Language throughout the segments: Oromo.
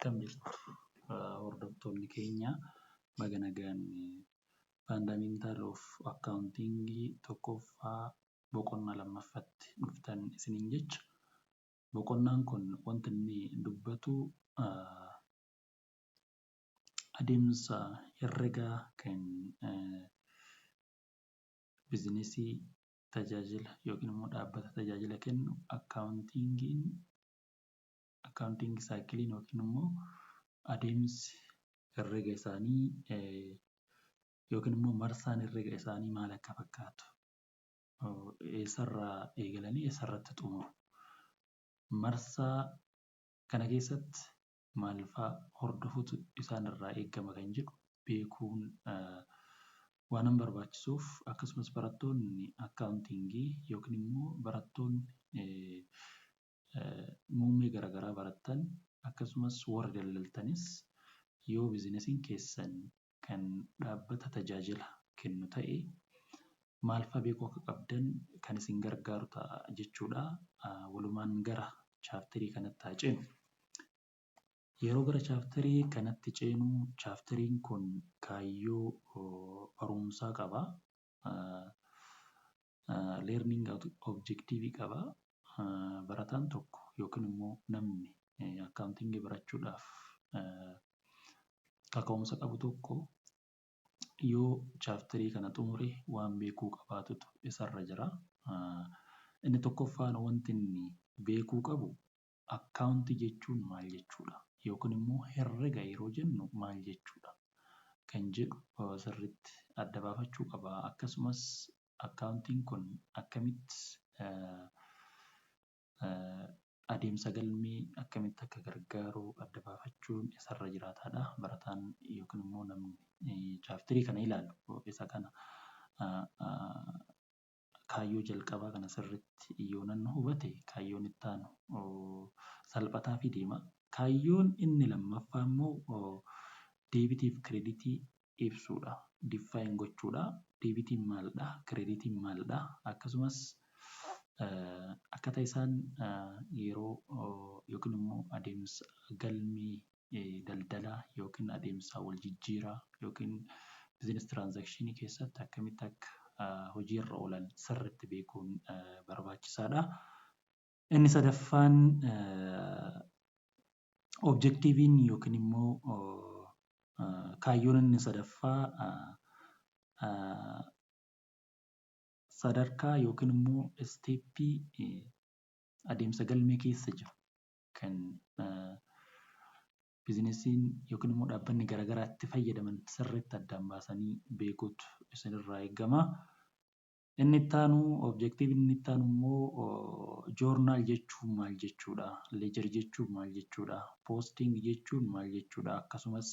Akkam jirtu, hordoftoonni keenya? Baga nagaan Fundamental of Accounting tokkoffaa boqonnaa lammaffaatti dhuftan isiniin jecha. Boqonnaan kun wanti inni dubbatu adeemsa herregaa kan businessii tajaajila yookiin immoo dhaabbata tajaajila kennu accountingiin, accounting cycleiin yookiin immoo adeemsi herrega isaanii yookiin immoo marsaan herrega isaanii maal akka fakkaatu, eessarraa eegalanii eessarratti xumuru, marsaa kana keessatti maal fa'aa hordofuutu isaan irraa eegama kan jedhu beekuun waan barbaachisuuf, akkasumas barattoonni accountingii yookiin immoo barattoonni muummee garaagaraa barattan, akkasumas warri daldaltanis, yoo businessiin keessan kan dhaabbata tajaajila kennu ta'e maal fa'aa beekuu akka qabdan kan isin gargaaru ta'a jechuudha. Walumaan gara chapterii kanatti haa ceenu. Yeroo gara chapterii kanatti ceenu, chapteriin kun kaayyoo barumsaa qaba. Learning objective qaba. Barataan tokko yookiin immoo namni accountingii barachuudhaaf kaka'umsa qabu tokko yoo chapterii kana xumure waan beekuu qabaatutu isarra jira. Inni tokkoffaan wanti inni beekuu qabu accountii jechuun maal jechuudha? Yookiin immoo herrega yeroo jennu maal jechuudha? Kan jedhu sirriitti adda baafachuu qaba. Akkasumas accountiin kun akkamitti adeemsa galmee akkamitti akka gargaaru adda baafachuun isarra jiraataadha. Barataan yookiin immoo namni chapterii kana ilaalu isa kana kaayyoo jalqabaa kana sirriitti yoo nan hubate, kaayyoon itti aanu salphataafii deema. Kaayyoon inni lammaffaa immoo debitiif creditii ibsuudha. Define gochuudha. Debitiin maalidha? Creditiin maalidha? Akkasumas akkaataa isaan yeroo yookiin immoo adeemsa galmee daldalaa yookiin adeemsa wal jijjiiraa yookiin business transactionii keessatti akkamitti akka hojiirra oolan sirriitti beekuun barbaachisaadha. Inni sadaffaan objectiveiin yookiin immoo kaayyoon inni sadaffaa sadarkaa yookiin immoo steppii adeemsa galmee keessa jiru kan businessiin yookiin immoo dhaabbanni garaagaraa itti fayyadaman sirriitti addaan baasanii beekuutu isinirraa eegama. Inni itti aanu, objectiveiin inni itti aanu immoo journal jechuun maal jechuudha? Ledger jechuun maal jechuudha? Posting jechuun maal jechuudha? Akkasumas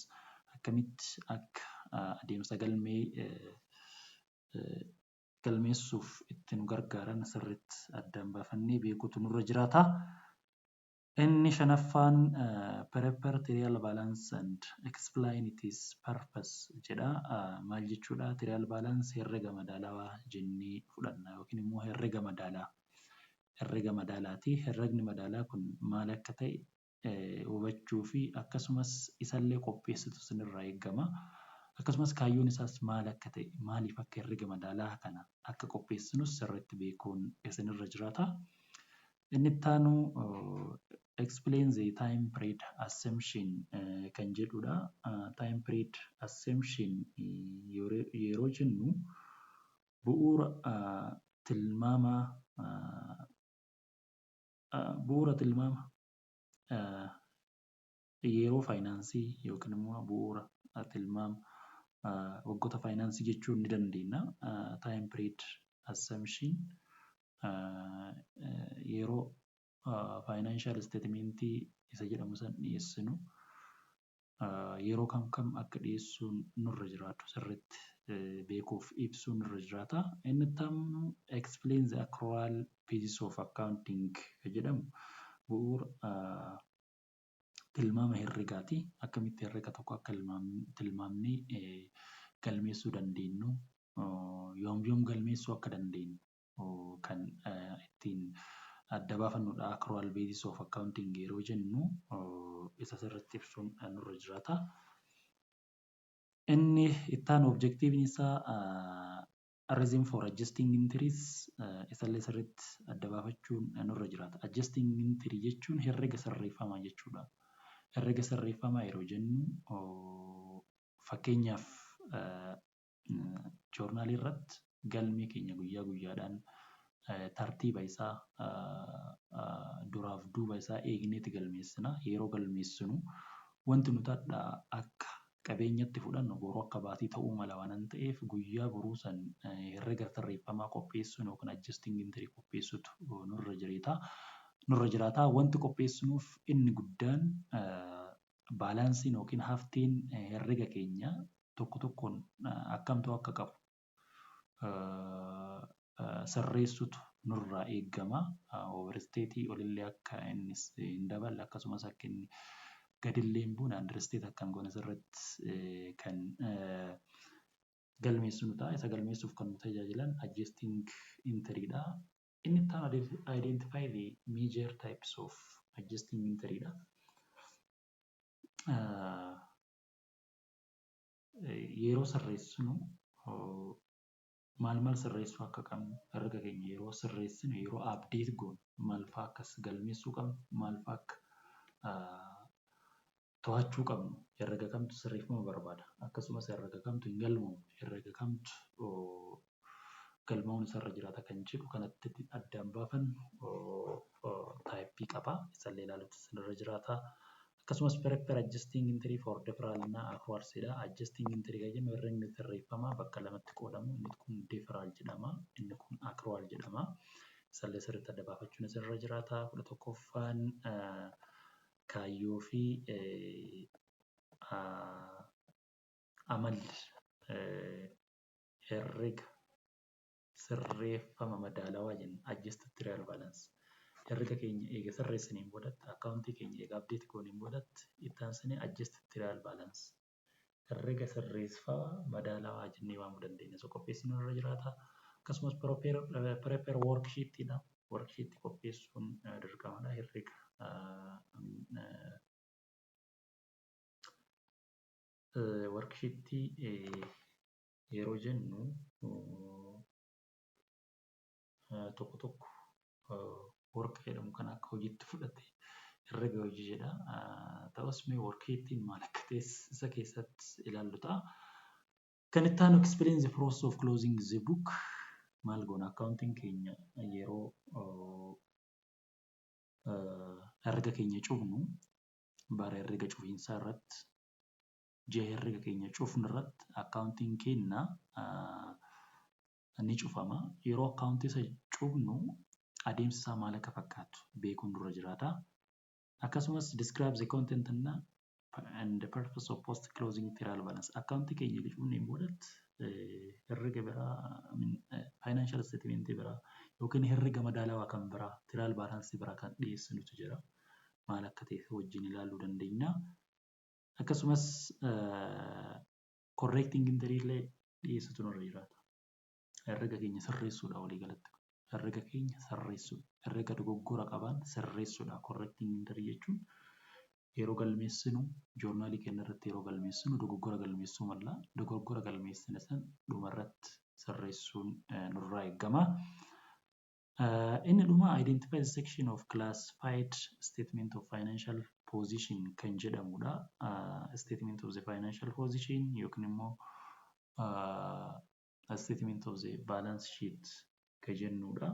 akkamitti akka adeemsa galmee galmeessuuf itti nu gargaaran sirriitti addaan baafannee beekuutu nurra jiraata. Inni shanaffaan "Prepare trial balance and explain its purpose" jedha. Maal jechuudha? Trial balance herrega madaalawaa jennee fudhanna yookiin immoo herrega madaalaa. Herrega madaalaati. Herregni madaalaa kun maal akka ta'e hubachuu fi akkasumas isallee qopheessitu isinirraa eegama. Akkasumas kaayyoon isaas maal akka ta'e, maaliif akka herrega madaalaa kana akka qopheessinus sirriitti beekuun isinirra jiraata. Inni itti aanu "Explain the time period assumption" kan jedhudha. Time period assumption yeroo jennu bu'uura tilmaama yeroo faayinaansii yookiin immoo bu'uura tilmaama waggoota faayinaansii jechuu ni dandeenya. Time period assumption yeroo financial statementii isa jedhamu san dhiyeessinu yeroo kam kam akka dhiyeessuun nurra jiraatu sirriitti beekuuf ibsuun nurra jiraata. Inni itti aanu "Explain the accrual basis of accounting" kan jedhamu bu'uura tilmaama herregaati. Akkamitti herrega tokko akka tilmaamnee galmeessuu dandeenyu, yoom yoom galmeessuu akka dandeenyu kan ittiin Adda baafannudha. Accrual basis of accounting yeroo jennu isa sirriitti ibsuun nurra jiraata. Inni itti aanu objectiviin isaa reason for adjusting entries isallee sirriitti adda baafachuun nurra jiraata. Adjusting entry jechuun herrega sirreeffamaa jechuudha. Herrega sirreeffamaa yeroo jennu, fakkeenyaaf, joornaalii irratti galmee keenya guyyaa guyyaadhaan tartiiba isaa, duraaf duuba isaa eegneeti galmeessina. Yeroo galmeessinu wanti nuti hadha akka qabeenyatti fudhannu boruu akka baasii ta'uu mala waan ta'eef, guyyaa boruu san herrega sirreeffamaa qopheessuun yookaan adjusting entry qopheessuutu nurra jiraata. Nurra jiraata. Wanti qopheessinuuf inni guddaan balanceiin yookiin hafteen herrega keenya tokko tokkoon akkam ta'uu akka qabu sirreessutu nurraa eegama. Overstate olillee akka inni hin daballe, akkasumas akka inni gadillee hin buune, understate akka hin goone sirriitti kan galmeessinu ta'a. Isa galmeessuuf kan nu tajaajilan adjusting entryidha. Inni itti aanu identify the major types of adjusting entryidha. Yeroo sirreessinu maal maal sirreessuu akka qabnu, herrega keenya yeroo sirreessinu, yeroo update goonu maal fa'aa akkas galmeessuu qabnu, maal fa'aa akka to'achuu qabnu, herrega kamtu sirreeffama barbaada, akkasumas herrega kamtu hin galmaa'u, herrega kamtu galmaa'uun isarra jiraata kan jedhu kanatti addaan baafannu type qaba. Isallee ilaaluutu isinirra jiraata. Akkasumas prepare adjusting entry for deferral እና accruals jedha. Adjusting entry kan jennu herregni sirreeffamaa bakka lamatti qoodamu. Inni kun deferral jedhama. Inni kun accrual jedhama. Isallee sirriitti adda baafachuun isirra jiraata. 11ffaan kaayyoo fi amalli herrega sirreeffama madaalawaa jenna. Adjusted trial balance. Herrega keenya eega sirreessiniin boodatti, akkaawuntii keenya eega update gooneen boodatti, itti aansinee adjusted trial balance. Herrega sirreeffama madaalawaa jennee waamuu dandeenya. Isa qopheessuun irra jiraata. Akkasumas prepare worksheetidha. Worksheet qopheessuun dirqamadha. Herrega worksheet yeroo jennu, tokko tokko work jedhamu kan akka hojiitti fudhate herrega hojii jedha. Ta'us mee worksheetiin maal akka ta'e isa keessatti ilaallu ta'a. Kan itti aanu explain the process of closing the book. Maal goona akkaawuntiin keenya yeroo herrega keenya cufnu, bara herrega cufiinsaa irratti, ji'a herrega keenya cufnu irratti akkaawuntiin keenya ni cufama. Yeroo akkaawuntii isa cufnu adeemsi isaa maal akka fakkaatu beekuun dura jiraata. Akkasumas describe the content and the purpose of post closing trial balance. Akkaawuntii keenya erga cufneen boodatti herrega biraa, financial statement biraa yookiin herrega madaalawaa kan biraa, trial balance biraa kan dhiyeessinutu jira. Maal akka ta'e wajjin ilaaluu dandeenya. Akkasumas correcting entry illee dhiyeessutu nurra jiraata. Herrega keenya sirreessuudha walii galatti. Herrega keenya sirreessuudha. Herrega dogoggora qaban sirreessuudha. Correcting entry jechuun yeroo galmeessinu, joornaalii keenya irratti yeroo galmeessinu dogoggora galmeessuu malla. Dogoggora galmeessine san dhumarratti sirreessuun nurraa eegama. Inni dhuma identify the section of classified statement of financial position kan jedhamudha. Statement of the financial position yookiin immoo statement of the balance sheet kan jennudha.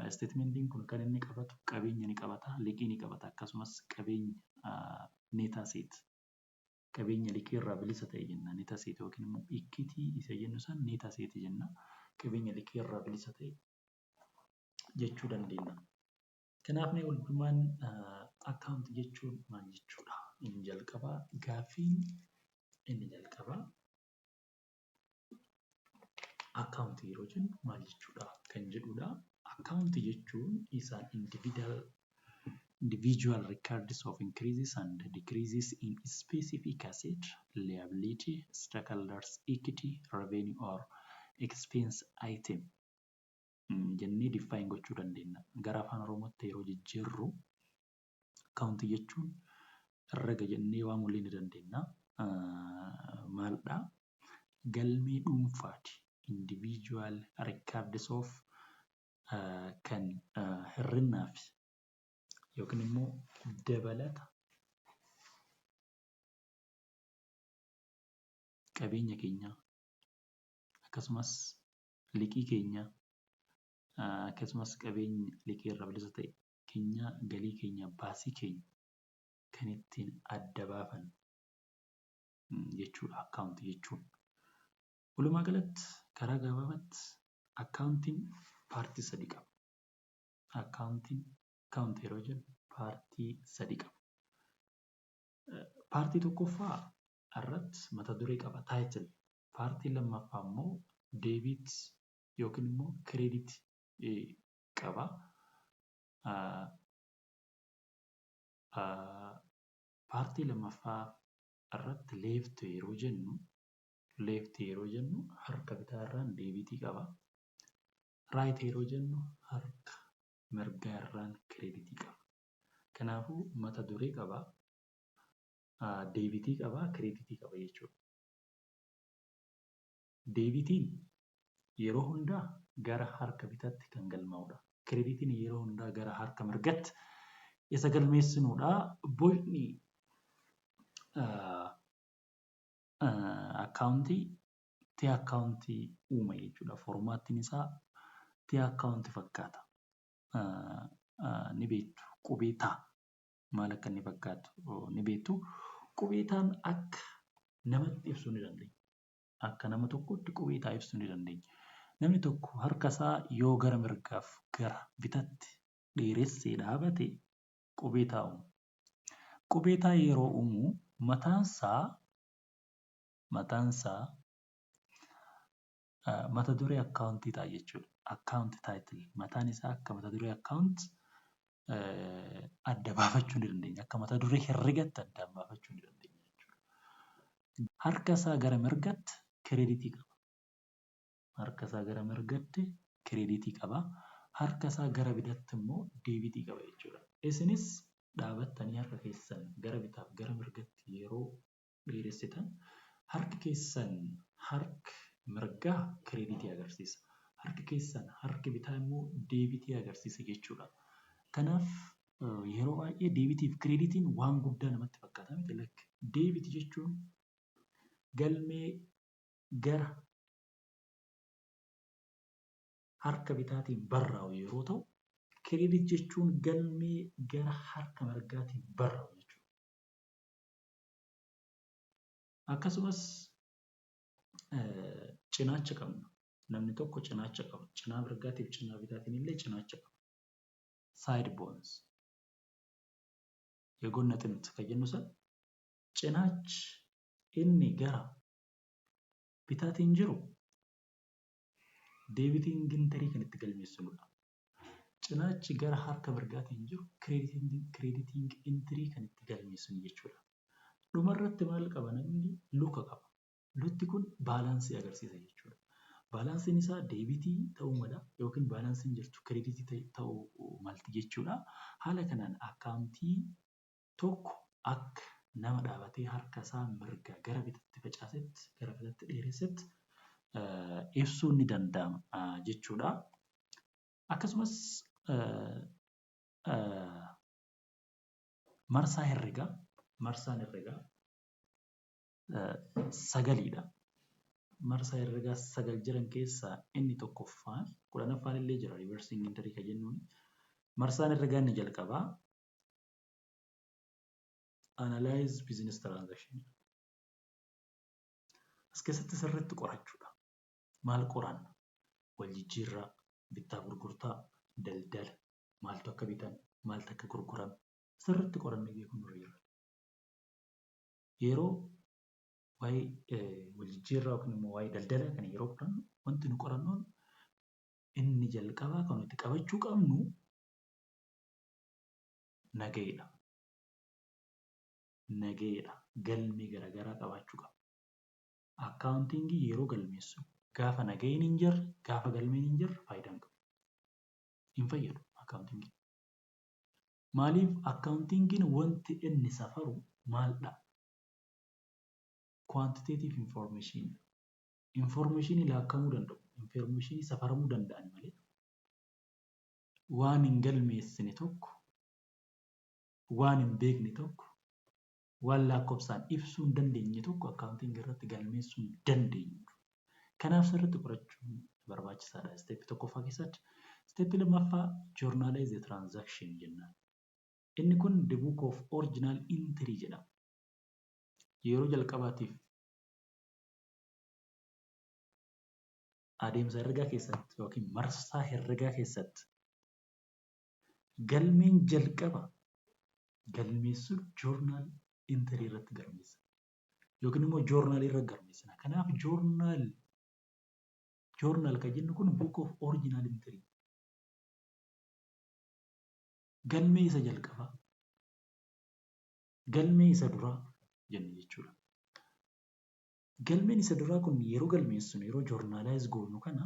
Statementiin kun kan inni qabatu qabeenya ni qabata, liqii ni qabata, akkasumas qabeenya net asset, qabeenya liqii irraa bilisa ta'e jenna. Net asset yookiin immoo equity isa jennu san net asset jenna. Qabeenya liqii irraa bilisa ta'e jechuu dandeenya. Kanaaf mee walumaan account jechuun maal jechuudha? Inni jalqabaa, gaaffiin inni jalqabaa, account yeroo jennu maal jechuudha kan jedhudha. Account jechuun isaan individual records of increases and decreases in specific asset, liability, stockholders equity, revenue or expense item. Jennee define gochuu dandeenya. Gara afaan Oromootti yeroo jijjiirru accountii jechuun herrega jennee waamuu ni dandeenya. Maalidhaa? Galmee dhuunfaati. Individual records of kan hir'innaa fi yookiin immoo dabalata qabeenya keenyaa, akkasumas liqii keenyaa, akkasumas qabeenya liqii irraa bilisa ta'e keenya, galii keenya, baasii keenya kan ittiin adda baafannu jechuudha accountii jechuun. Walumaa galatti, karaa gabaabaatti accountiin partii sadii qaba. Accountiin, accountii yeroo jennu partii sadii qaba. Partii tokkoffaa irratti mata duree qaba, title. Partii lammaffaa immoo debit yookiin immoo credit qaba. Partii lammaffaa irratti left yeroo jennu harka bitaa irraan debitii qaba. Right yeroo jennu harka mirgaa irraan creditii qaba. Kanaafuu mata duree qaba, debitii qaba, creditii qaba jechuudha. Debitiin yeroo hundaa gara harka bitaatti kan galmaa'udha. Creditiin yeroo hundaa gara harka mirgaatti isa galmeessinudha. Bocni accountii T accountii uuma jechuudha. Formatiin isaa T accountii fakkaata. Ni beektu, qubee taa maal akka inni fakkaatu ni beektu. Qubee taan akka namatti ibsuu ni dandeenya. Akka nama tokkootti qubee taa ibsuu ni dandeenya. Namni tokko harka isaa yoo gara mirgaaf gara bitaatti dheeressee dhaabate qubee taa uuma. Qubee taa yeroo uumu mataansaa mata duree accountii ta'a jechuudha. Account title mataan isaa akka mata duree account adda baafachuu ni dandeenya. Akka mata duree herregatti addaan baafachuu ni dandeenya jechuudha. Harka isaa gara mirgaatti creditii qaba. Harka isaa gara mirgaatti creditii qaba. Harka isaa gara bitaatti immoo debitii qaba jechuudha. Isinis dhaabattanii harka keessan gara bitaaf gara mirgaatti yeroo dheeressitan harki keessan harka mirgaa creditii agarsiisa. Harki keessan harki bitaa immoo debitii agarsiisa jechuudha. Kanaaf yeroo baay'ee debitii fi creditiin waan guddaa namatti fakkaata miti, lakki. Debitii jechuun galmee gara harka bitaatiin barraa'u yeroo ta'u, credit jechuun galmee gara harka mirgaatiin barraa'u jechuudha. Akkasumas cinaacha qabna. Namni tokko cinaacha qaba. Cinaa mirgaatii fi cinaa bitaatiin illee cinaacha qaba. Side bones. የጎን አጥንት kan jennu sana cinaachi inni gara bitaatiin jiru debiting entry kan itti galmeessinudha. Cinaachi gara harka mirgaatiin jiru crediting entry kan itti galmeessinu jechuudha. Dhumarratti maal qaba namni? Luka qaba. Lukti kun balanceii agarsiisa jechuudha. Balanceiin isaa debitii ta'uu mala yookiin balanceiin jirtu creditii ta'uu malti jechuudha. Haala kanaan accountii tokko akka nama dhaabatee harka isaa mirga gara bitaatti facaasetti, gara bitaatti dheeressetti ibsuun ni danda'ama jechuudha. Akkasumas marsaa herregaa, marsaan herregaa sagaliidha. Marsaa herregaa sagal jiran keessaa inni tokkoffaan, 10ffaan illee jira, reversing entry kan jennuun. Marsaan herregaa inni jalqabaa analyze business transaction. As keessatti sirriitti qorachuudha. Maal qoranna? Wal jijjiirraa, bittaa gurgurtaa, daldala, maaltu akka bitan, maaltu akka gurgurame sirriitti qorannee beekuun nurra jira. Yeroo waa'ee wal jijjiirraa yookiin immoo waa'ee daldalaa kana yeroo qorannu, wanti nu qorannuun inni jalqabaa kan nuti qabachuu qabnu nagaheedha. Nagaheedha. Galmee garaagaraa qabaachuu qabna. Accountingii yeroo galmeessinu gaafa nagaheen hin jirre, gaafa galmeen hin jirre faayidaa hin qabu. Hin fayyadu accountingiin. Maaliif? Accountingiin wanti inni safaru maaldha? Quantitative information. Informationii laakkamuu danda'u, informationii safaramuu danda'an malee waan hin galmeessine tokko, waan hin beekne tokko, waan lakkoofsaan ibsuu hin dandeenye tokko accountingii irratti galmeessuu hin dandeenyu. Kanaaf sirriitti qorachuun barbaachisaadha. Stepii tokkoffaa keessatti. Stepii lammaffaa, journalize transaction jennaan. Inni kun the book of original entry jedhama. Yeroo jalqabaatiif adeemsa herregaa keessatti yookiin marsaa herregaa keessatti galmeen jalqaba galmeessuun journal entry irratti galmeessa. Yookiin immoo journalii irra galmeessina. Kanaaf journal kan jennu kun book of original entry. Galmee isa jalqabaa, galmee isa duraa jenna jechuudha. Galmeen isa duraa kun yeroo galmeessinu, yeroo journalize goonu kana,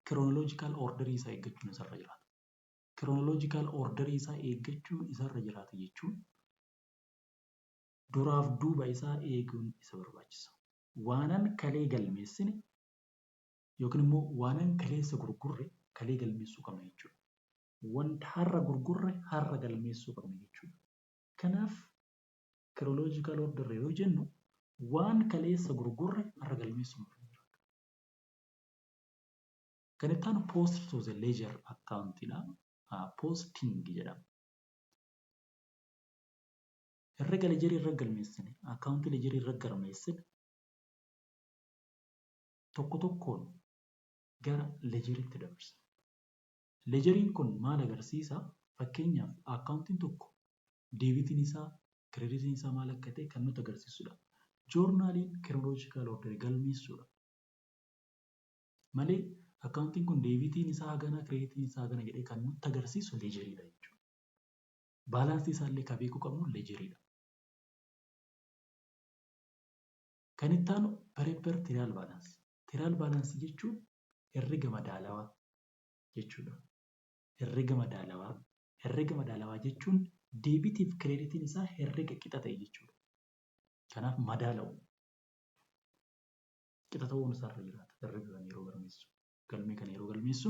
chronological orderii isaa eeggachuun isarra jiraata. Chronological orderii isaa eeggachuun isarra jiraata jechuun duraaf duuba isaa eeguun isa barbaachisa. Waanan kalee galmeessine yookiin immoo waanan kaleessa gurgurre kalee galmeessuu qabna jechuudha. Wanta har'a gurgurre har'a galmeessuu qabna jechuudha. Kanaaf chronological order yeroo jennu, waan kaleessa gurgurre har'a galmeessuu nurra jiraata. Kan itti aanu post to the ledger account dha. Posting jedhama. Herrega ledgerii irra galmeessine, accountii ledgerii irra galmeessine tokko tokkoon gara ledgeriitti dabarsina. Ledgeriin kun maal agarsiisa? Fakkeenyaaf, accountiin tokko debitiin isaa, creditiin isaa maal akka ta'e kan nutti agarsiisudha. Journaliin chronological order galmeessuudha. Malee accountiin kun debitiin isaa hagana, creditiin isaa hagana jedhee kan nutti agarsiisu ledgeriidha jechuudha. Balanceii isaallee kan beekuu qabnu ledgeriidha. Kan itti aanu prepare trial balance. Trial balance jechuun herrega madaalawaa jechuudha. Herrega madaalawaa. Herrega madaalawaa jechuun debitiif creditiin isaa herrega qixa ta'e jechuudha. Kanaaf madaalawu. Qixa ta'uun isaarra jiraata herrega kana yeroo galmeessu. Galmee kana yeroo galmeessu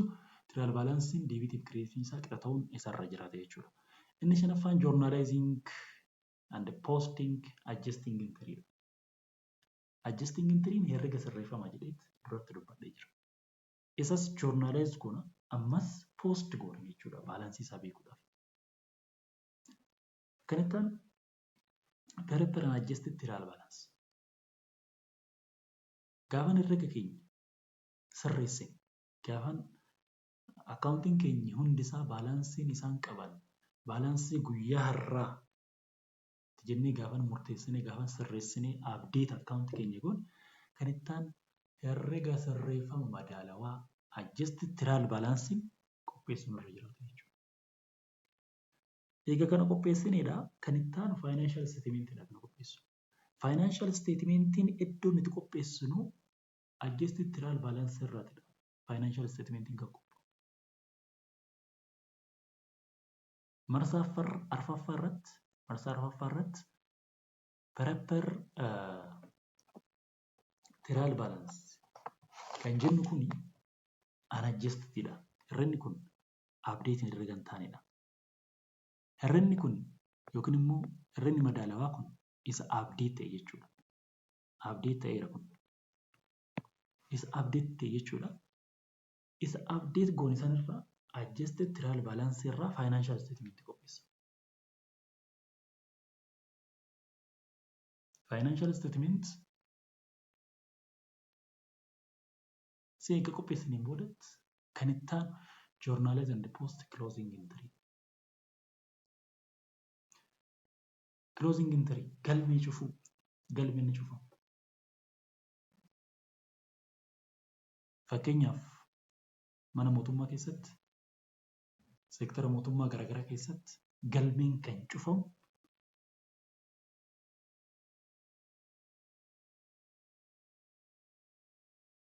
trial balanceiin debitiif creditiin isaa qixa ta'uun isarra jiraata jechuudha. Inni shanaffaan journalizing and posting adjusting entry dha. Adjusting entry herrega sirreeffama jedheet duratti dubbadhee jira. Isas journalize goona, ammas post goona jechuudha, balanceii isaa beekuudhaaf. Kan itti aanu prepare an adjusted trial balance. Gaafan herrega keenya sirreessine, gaafan accountiin keenya hundisaa balanceiin isaan qaban balanceii guyyaa har'aa jennee gaafan murteessine, gaafan sirreessine, update accountii keenya goone, kan itti aanu herrega sirreeffama madaalawaa, adjusted trial balance, qopheessuun irra jiraata jechuudha. Egaa kana qopheessineedha, kan itti aanu financial statementidha kana qopheessu. Financial statementiin iddoo nuti qopheessinu adjusted trial balance irraatidha. Financial statementiin kan qophaa'u. Marsaa arfaffaa irratti prepare trial balance kan jennu kuni unadjustedidha. Herregni kun update herrega hin taanedha. Herregni kun yookiin immoo herregni madaalawaa kun isa update ta'e jechuudha. Update ta'eera kun. Isa update ta'e jechuudha. Isa update goone sanirraa, adjusted trial balance irraa, financial statement qopheessa. Financial statement si eega qopheessaniin boodatti kan itti aanu journalize and post closing entry. Closing entry, galmee cufuu, galmeen ni cufamu. Fakkeenyaaf, mana mootummaa keessatti, seektara mootummaa garaagaraa keessatti galmeen kan cufamu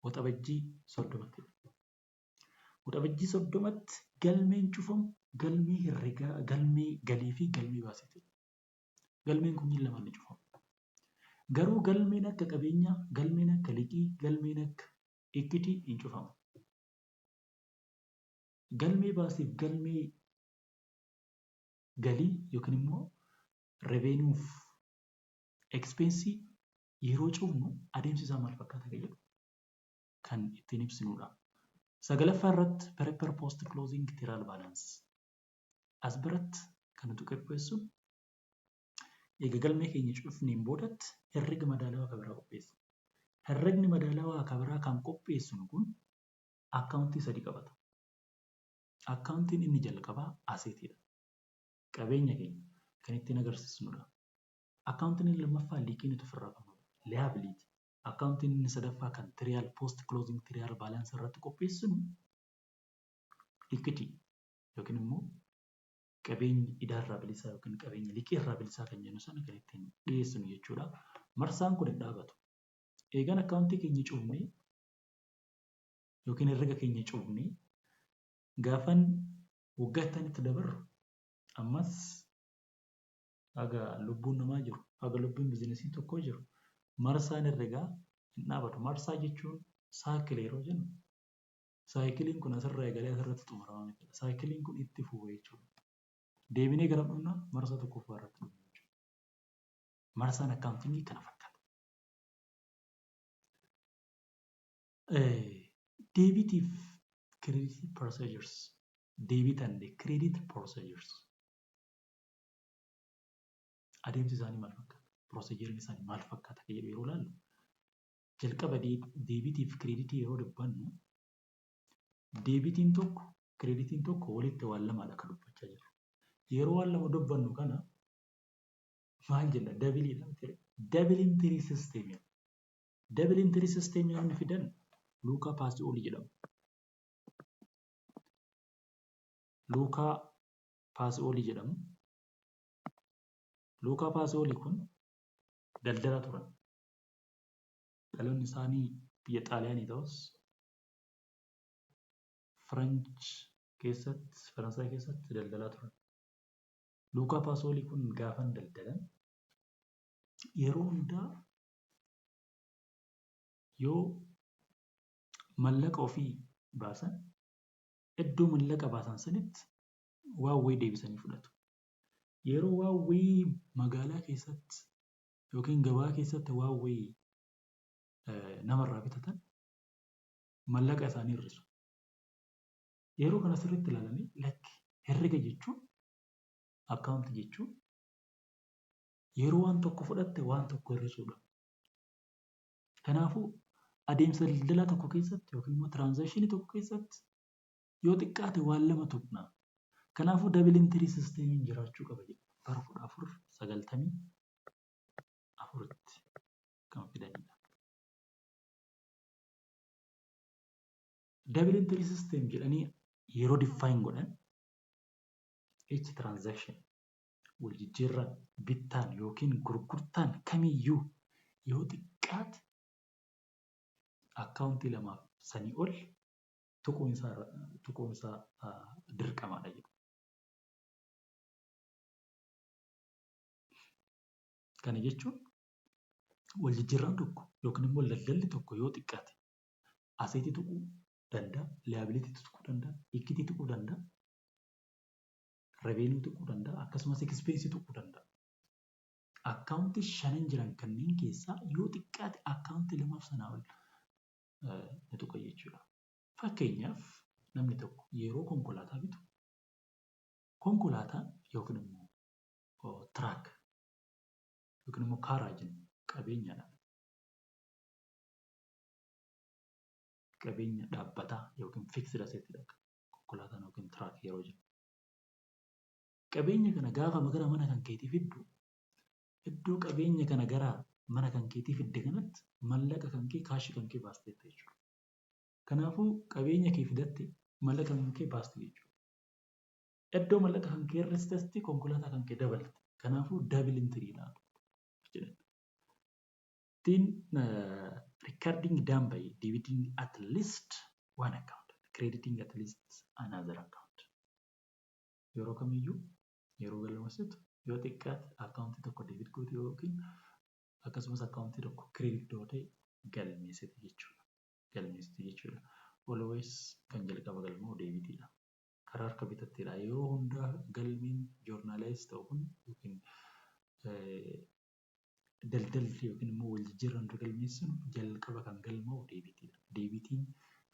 Waxabajjii 30ttidha. Waxabajjii 30tti galmeen cufamu galmee herregaa, galmee galii fi galmee baasiiti. Galmeen kunniin lamaan ni cufamu. Garuu galmeen akka qabeenyaa, galmeen akka liqii, galmeen akka equity hin cufamu. Galmee baasiif galmee galii yookiin immoo revenue fi expense yeroo cufnu adeemsi isaa maal fakkaata kan jedhu kan ittiin ibsinudha. Sagalaffaa irratti prepare post closing trial balance. As biratti kan nuti qopheessu eega galmee keenya cufneen boodatti herrega madaalawaa kan biraa qopheessa. Herregni madaalawaa kan biraa kan qopheessinu kun akkaawuntii sadi qabata. Akkaawuntiin inni jalqabaa asetiidha. Qabeenya keenya kan ittiin agarsiisnudha. Akkaawuntiin inni lammaffaa liqii nuti ofirraa qabnudha. Liability. Akkaawuntiin inni sadaffaa kan trial post closing trial balance irratti qopheessinu equity yookiin immoo qabeenya idaarraa bilisaa yookiin qabeenya liqiirraa bilisaa kan jennu sana kan ittiin dhiyeessinu jechuudha. Marsaan kun hin dhaabatu. Eegaan akkaawuntii keenya cufnee yookiin herrega keenya cufnee gaafan waggaa itti itti dabarru ammas haga lubbuun namaa jiru, haga lubbuun bizinesii tokkoo jiru, marsaan herregaa hin dhaabatu. Marsaa jechuun cycle yeroo jennu, cycleiin kun asirraa eegalee asirratti xumurama jechuudha. Cycleiin kun itti fufa jechuudha. Deebinee gara dhumna marsaa tokkoffaa irratti dhumna jechuudha. Marsaan accountingii kana fakkaata. Debitiif credit procedures, debit and credit procedures, adeemsi isaanii maal fakkaata? Procedureiin isaanii maal fakkaata kan jedhu yeroo ilaallu, jalqaba debitiif creditii yeroo dubbannu, debitiin tokko creditiin tokko walitti waan lamaadha kan dubbachaa jirru. Yeroo waan lama dubbannu kana maal jenna? Doubleiidha. Double entry system. Double entry system namni fidan Luukaa Paasi'oolii jedhamu. Luukaa Paasi'oolii jedhamu. Luukaa Paasi'oolii kun daldalaa turan. Dhaloonni isaanii biyya Xaaliyaanii ta'us French keessatti, Faransaay keessatti daldalaa turan. Luukaa Paasi'oolii kun gaafan daldalan yeroo hundaa yoo mallaqa ofii baasan, iddoo mallaqa baasan sanitti waan wayii deebisanii fudhatu. Yeroo waan wayii magaalaa keessatti yookiin gabaa keessatti waan wayii namarraa bitatan mallaqa isaanii hir'isu. Yeroo kana sirriitti ilaalanii, lakki, herrega jechuun, akkaawuntii jechuun yeroo waan tokko fudhatte waan tokko hir'isuudha. Kanaafuu adeemsa daldalaa tokko keessatti yookiin immoo transactionii tokko keessatti yoo xiqqaate waan lama tuqna. Kanaafuu double entry systemiin jiraachuu qaba jedhu bara 1494tti kan fidanidha. Double entry system jedhanii yeroo define godhan, each transaction, wal jijjiirraan, bittaan yookiin gurgurtaan kamiyyuu yoo xiqqaate akkaawuntii lamaaf sanii ol tuquun isaa dirqamaadha jedhu. Kana jechuun wal jijjiirraan tokko yookiin immoo daldalli tokko yoo xiqqaate assetii tuquu danda'a, liability tuquu danda'a, equity tuquu danda'a, revenue tuquu danda'a, akkasumas expense tuquu danda'a. Akkaawuntii shanan jiran kanneen keessaa yoo xiqqaate akkaawuntii lamaaf sanaa ol ni tuqa jechuudha. Fakkeenyaaf, namni tokko yeroo konkolaataa bitu, konkolaataan yookiin immoo truck yookiin immoo kaaraa jennu qabeenyadha. Qabeenya dhaabbataa yookiin fixed assetidha konkolaataan yookiin truck yeroo jennu. Qabeenya kana gaafa gara mana kan keetii fiddu, iddoo qabeenya kana gara mana kan keetii fidde kanatti mallaqa kan kee, cashii kan kee baasteetta jechuudha. Kanaafuu qabeenya kee fidatte mallaqa kan kee baaste jechuudha. Iddoo mallaqa kan kee hir'istetti konkolaataa kan kee dabalte. Kanaafuu double entryidha jedhan. Then recording done by debiting at least one account, crediting at least another account. Yeroo kamiyyuu yeroo galmeessitu yoo xiqqaate akkaawuntii tokko debit goote yookiin akkasumas akkaawuntii tokko credit gootee galmeessiti jechuudha. Galmeessiti jechuudha. Always kan jalqaba galmaa'u debitiidha. Karaa harka bitatteedha. Yeroo hundaa galmeen journalize ta'u kun yookiin daldalli yookiin immoo wal jijjiirraan nuti galmeessinu jalqaba kan galmaa'u debitiidha. Debitiin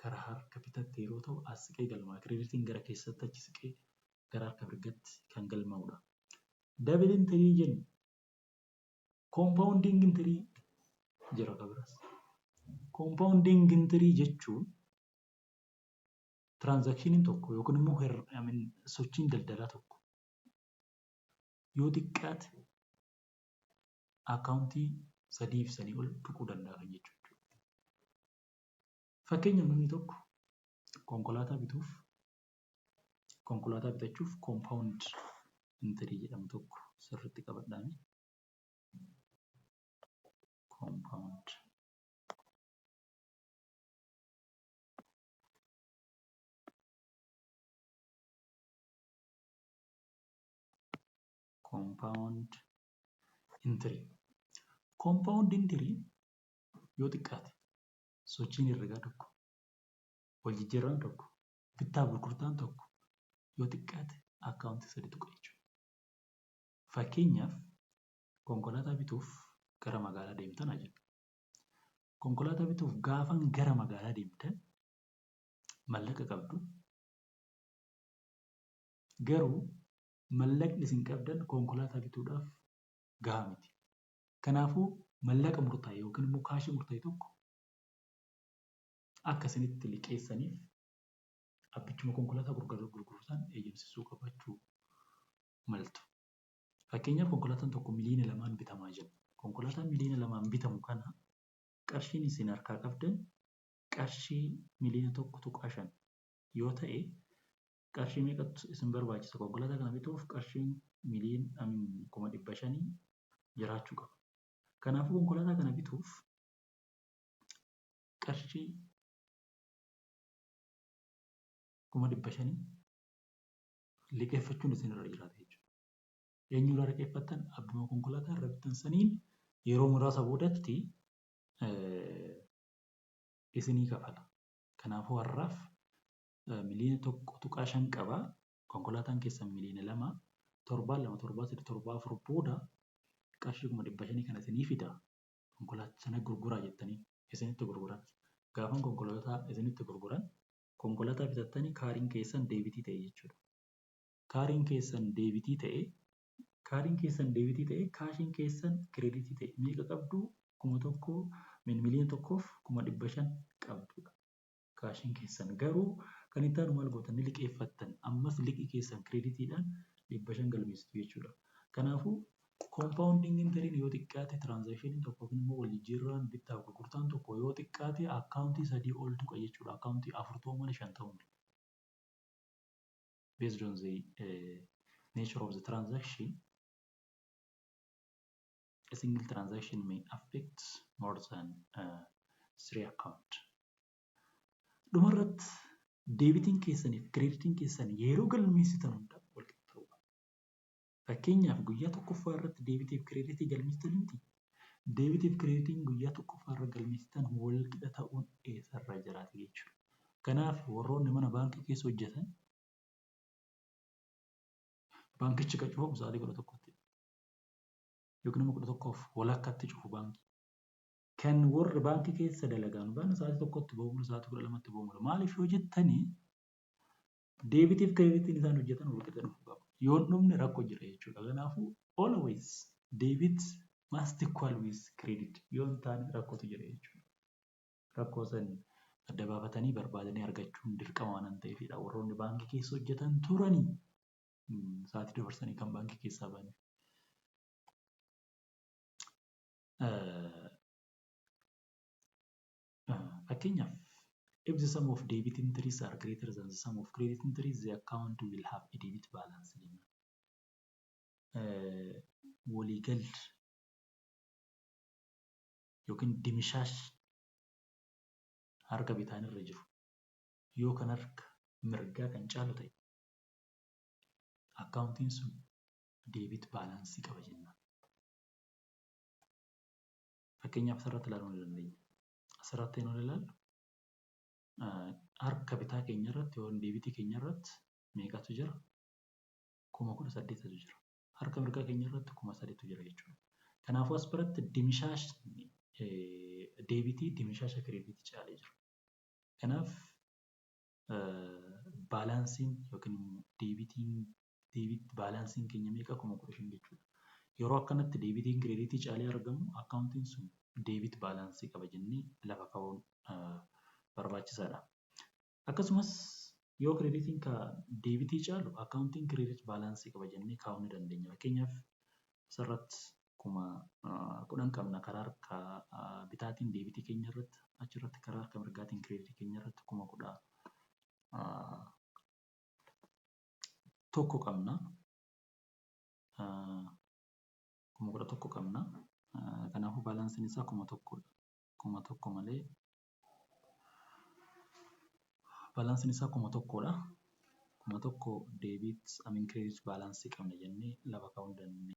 karaa harka bitaatti yeroo ta'u as siqee galmaa'a. Creditiin gara keessatti achi siqee gara harka mirgatti kan galmaa'udha. Double entry jennu, compounding entry jira kan biraas. Compounding entry jechuun transactioniin tokko yookiin immoo sochiin daldalaa tokko yoo xiqqaate akkaawuntii sadii fi sanii ol tuquu danda'a kan jechuudha. Fakkeenyaaf, namni tokko konkolaataa bitachuuf compound entry jedhamu tokko sirriitti qabadhaame. Compound entry. Compound entry yoo xiqqaate sochiin herregaa tokko, wal jijjiirraan tokko, bittaa gurgurtaan tokko yoo xiqqaate akkaawuntii sadi tuqa jechuudha. Fakkeenyaaf, konkolaataa bituuf gara magaalaa deemtan haa jennu. Konkolaataa bituuf gaafan gara magaalaa deemtan mallaqa qabdu. Garuu mallaqni isin qabdan konkolaataa bituudhaaf gahaa miti. Kanaafuu mallaqa murtaa'e yookiin immoo kaashii murtaa'e tokko akka isinitti liqeessaniif abbichuma konkolaataa gurguru sana eeyyamsiisuu qabaachuu maltu. Fakkeenyaaf, konkolaataan tokko 2 miiliyoona bitamaa jira. Konkolaataan 2 miiliyoona bitamu kana qarshiin isin harkaa qabdan qarshii 1.5 miiliyoona yoo ta'e, qarshii meeqatu isin barbaachisa? Konkolaataa kana bituuf qarshiin 500,000 jiraachuu qaba. Kanaafuu konkolaataa kana bituuf qarshii 500,000 liqeeffachuun isinirra jiraata jechuudha. Eenyurraa liqeeffattan? Abbuma konkolaataa irra bittan saniin yeroo muraasa boodatti isinii kafala. Kanaafuu har'aaf 1.5 miiliyoona qaba. Konkolaataan keessan 2 miiliyoona. Torbaan 2, torbaan 3, torbaan 4 booda qarshii 500,000 kana isinii fida. Konkolaataa sana gurguraa jettanii isinitti gurguran. Gaafan konkolaataa isinitti gurguran, konkolaataa bitattanii cariin keessan debitii ta'e jechuudha. Cariin keessan debitii ta'e, cariin keessan debitii ta'e, cashiin keessan creditii ta'e. Meeqa qabdu? 1,000, 1,150,000 qabdudha. Cashiin keessan garuu kan itti aanu maal gootan? Ni liqeeffattan. Ammas liqii keessan creditiidhaan 500 galmeessitu jechuudha. Kanaafuu compounding entryn yoo xiqqaate transactioniin tokko yookiin immoo wal jijjiirraan bittaa fi gurgurtaan tokko yoo xiqqaate akkaawuntii sadii ol tuqa jechuudha. Akkaawuntii afur ta'uu malee shan ta'uu mala. Based on the nature of the transaction, a single transaction may affect more than three account. Dhumarratti debitiin keessaniif creditiin keessan yeroo galmeessitan hunda wal qixa ta'uu qaba. Fakkeenyaaf, guyyaa tokkoffaa irratti debitiif creditii galmeessitan miti. Debitiif creditiin guyyaa tokkoffaa irra galmeessitan wal qixa ta'uun eessarra jiraata jechuudha. Kanaaf warroonni mana baankii keessa hojjetan baankichi kan cufamu sa'aatii 11tti yookiin immoo 11:30tti cufu baankii. Kan warri baankii keessa dalagan baana sa'aatii 1tti ba'u, sa'aatii 12tti ba'u. Maaliif yoo jettanii, debitiif creditiin isaan hojjetan wal qixa dhufuu qaba. Yoo hin dhufne rakkoo jira jechuudha. Kanaafuu always debit must equal with credit, yoo hin taane rakkootu jira jechuudha. Rakkoo san adda baafatanii barbaadanii argachuun dirqama waan ta'eefidha. Warroonni baankii keessa hojjetan turanii sa'aatii dabarsanii kan baankii keessaa ba'an. Fakkeenyaaf, if the sum of debit entries are greater than the sum of credit entries, the account will have a debit balance jenna. Waliigalli yookiin dimishaash harka bitaan irra jiru Yoo kan harka mirgaa kan caalu ta'e, akkaawuntiin sun debit balance qaba jenna. Fakkeenyaaf, asirratti ilaaluu ni dandeenya. Asirratti yeroo ilaallu, harka bitaa keenya irratti yookiin deebitii keenya irratti meeqatu jira? 18,000tu jira. Harka mirgaa keenya irratti 3,000tu jira jechuudha. Kanaafuu as biratti dimshaashni deebitii dimshaasha kireeditii caalee jira. Kanaaf baalaansiin yookiin immoo deebitiin debit baalaansiin keenya meeqa? 15,000 jechuudha. Yeroo akkanatti deebitiin kireeditii caalee argamu, akkaawuntiin sun debit balance qaba jennee lafa kaa'uun barbaachisaadha. Akkasumas yoo kireeditiin deebitii caalu, akkaawuntiin credit balance qaba jennee kaa'uu ni dandeenya. Fakkeenyaaf, asirratti 10,000 qabna karaa harka bitaatiin deebitii keenya irratti, achirratti karaa harka mirgaatiin kireeditii keenya irratti 11,000 qabna. 11,000 qabna. Kanaafuu baalaansiin isaa 1,000dha. 1,000 malee baalaansiin isaa 1,000dha. 1,000 debit, I mean, credit balance qabna jennee lafa kaa'uu ni dandeenya.